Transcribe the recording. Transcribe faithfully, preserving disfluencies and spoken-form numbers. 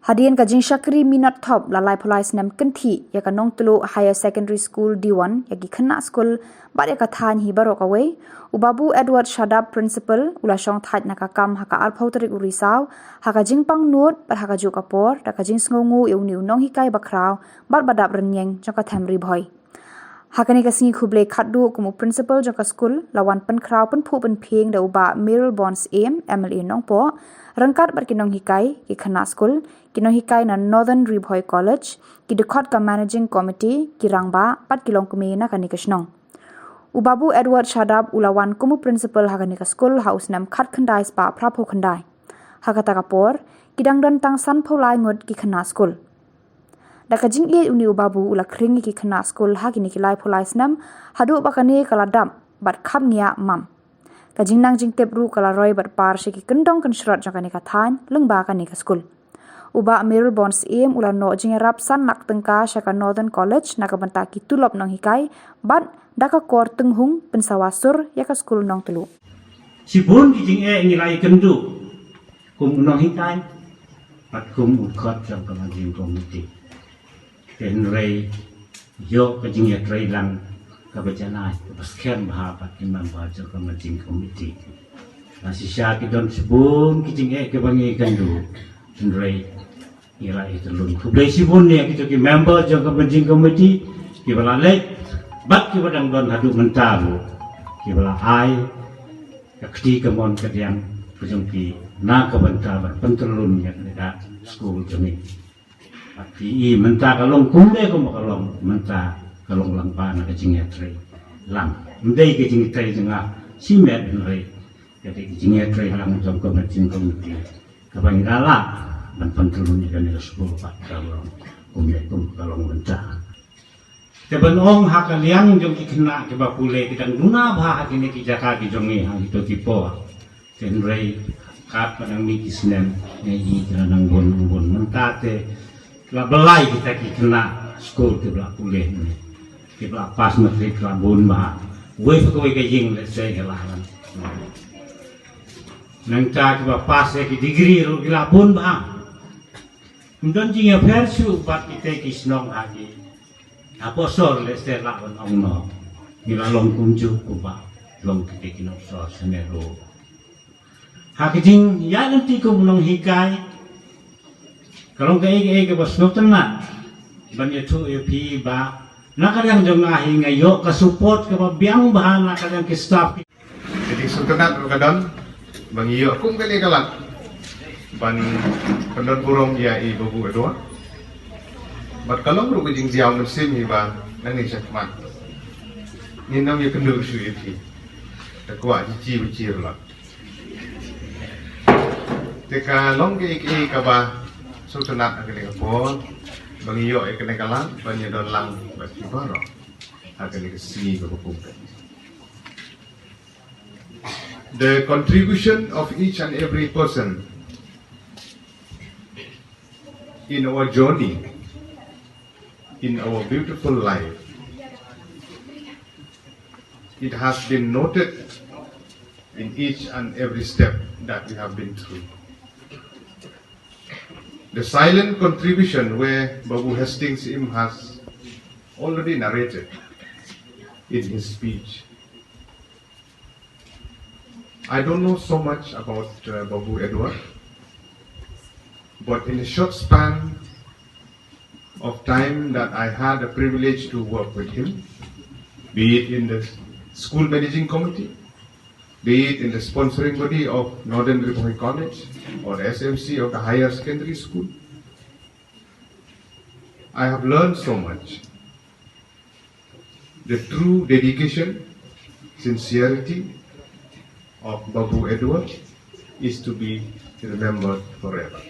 Hadien ka jingshakri minot thop la laiphew lai snem kynthih ïa ka Nongtluh Higher Secondary School D one, ïa ki khynnah skul bad ïa ka thaiñ hi baroh kawei, u Babu Edward Shadap, Principal, u la shong thait na ka kam ha ka arphew tarik u Risaw ha ka jingpang nud bad ha kajuh ka por da ka jingsngewnguh ïa une u nonghikai bakhraw bad badap rynïeng jong ka them Ri Bhoi. Ha kane ka sngi khublei khatduh kum u Principal jong ka skul, la wan pynkhraw pynphuh pynphieng da u Bah Mayralborn Syiem, M L A Nongpoh, ryngkat bad ki nonghikai, ki khynnah skul, ki nonghikai na Northern Ri Bhoi College, ki dkhot ka Managing Committee, ki rangbah bad ki longkmie na kane ka shnong. U Babu Edward Shadap u la wan kum u Principal ha kane ka skul ha u snem khatkhyndai spah phraphew khyndai. Ha kata ka por, ki dang don tang sanphew lai ngut ki khynnah skul. Da ka jingïeit une u Babu u la khring ïa ki khynnah skul ha kine ki laiphew lai snem, haduh ba kane ka la dap bad khapngiah mam. Ka jingnang jingtip ruh ka la roi bad par sha ki kyndong kynshrot jong kane ka thaiñ lyngba kane ka skul. U Bah Mayralborn Syiem u la noh jingïarap san lak tyngka sha ka Northern College na ka bynta ki tulop nonghikai bad da ka kor tynghung pynsawa sur ïa ka skul Nongtluh. Shibun ki jingeh ngi la ïakynduh kum u nonghikai bad kum u dkhot jong ka Managing Committee. Te hynrei ïoh ka jingïatreilang kaba janai, kaba skhem bha bad ki member jong ka Managing Committee. La shisha ki don shibun ki jingeh kiba ngi ïakynduh, hynrei ngi la ïatrei lum. Khublei shibun ïa kito ki member jong ka Managing Committee kiba la leit bad kiba dang don haduh mynta ruh, kiba la ai ka kti kamon kadiang ka jong ki na ka bynta ban pyntreikam ïa ka skul jong ngi. Bad phi i mynta ka long kumne kumba ka long mynta, ka long lyngba na ka jingïatreilang. Ym dei ka jingïatrei jong nga shimet, hynrei ka dei ka jingïatreilang jong ka Managing Committee kaba ngi la lah ban pyntreikam ïa kane ka skul bad ka long kumne kumba ka long mynta. Te ban ong ha ka liang jong ki khynnah kiba pule, ki dang duna bha ha kine ki jaka ki jong ngi ha kito ki por. Te hynrei katba nang mih ki snem, ngi i ki la nang bun nang bun. Mynta te la byllai kita ki khynnah skul kiba la pule hangne, kiba la pass matric la bun bha. Wei pa kawei ka ïing lehse ki la lan. Nangta kiba pass ïa ki degree ruh ki la bun bha. Ym don jingïapher shuh bad kita ki shnong ha ki ha Pohsor, lehse lah ban ong noh, ngi la long kumjuh kumba long kita ki nongshor shane ruh. Ha ka jingïaid lynti kum u nonghikai, ka long kaei kaei kaba sngewtynnat ban ïathuh ïa phi ba na ka liang jong nga hi nga ïoh ka support kaba biang bha na ka liang ki staff. Ka jingsngewtynnat ruh ka don ba ngi ïoh kum kane ka lad ban pyndon burom ïa i Babu Edward. Bad ka long ruh ka jingïaw mynsiem hi ba nangne shakhmat ngin ym ïakynduh shuh ïa phi. Te kwah jied jied ruh. Te ka long kaei kaei kaba sngewtynnat ha kane ka por ba ngi ïoh ïa kane ka lad ban ïadon lang bad phi baroh ha kane ka sngi kaba kum kane. The contribution of each and every person in our journey, in our beautiful life, it has been noted in each and every step that we have been through. The silent contribution where Babu Hastings Syiem has already narrated in his speech. I don't know so much about, uh, Babu Edward, but in a short span of time that I had the privilege to work with him, be it in the school managing committee, be it in the sponsoring body of Northern Ri Bhoi College or S M C of the higher secondary school, I have learned so much. The true dedication, sincerity of Babu Edward is to be remembered forever.